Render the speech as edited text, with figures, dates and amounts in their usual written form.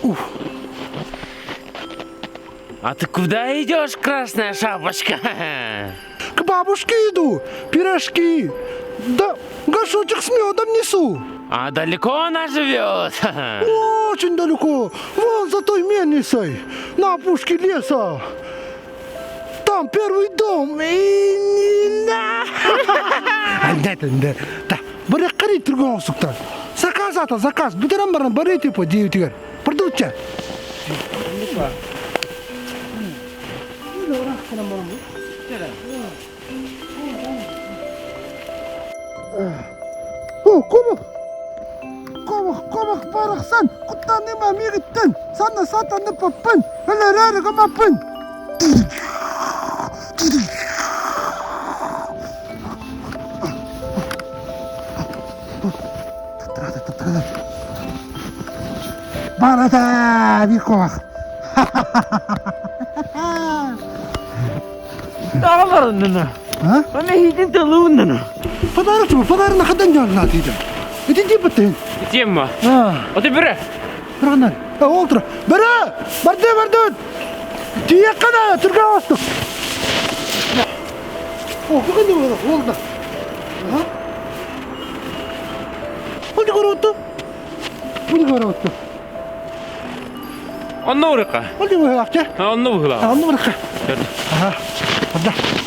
Уф. А ты куда идешь, красная шапочка? К бабушке иду, пирожки. Да горшочек с медом несу. А далеко она живет? Очень далеко. Вон за той мельницей, на опушке леса. Там первый дом. И не на. Да, Быраккар түргөн оңсуктан. Заказ ата, заказ. Бүтэрэн баран бары типа диэбитигэр. Продукция. О, кубок! Кубок, кубок барахсан! Куттаныма мигиттен! Санна сатаны паппын! Өлөрөр гымаппын! Барата биир куобах. Даҕаларыннана. А? Аны иһитин тылыыннана. Подарок чума, подарок хадан дьонна тиидем. Ити дии Тема. А, Оты бөрө. Бырағанар. Ол тұр. Бөрө! Барды, барды! Тиекке да түрге бастық. О, бүгін де ол да. Ол да көріп отты. Бұл көріп отты. Онно урыка. Ол да көріп отты. Онно быһыла. Онно урыка. Ага. Барда.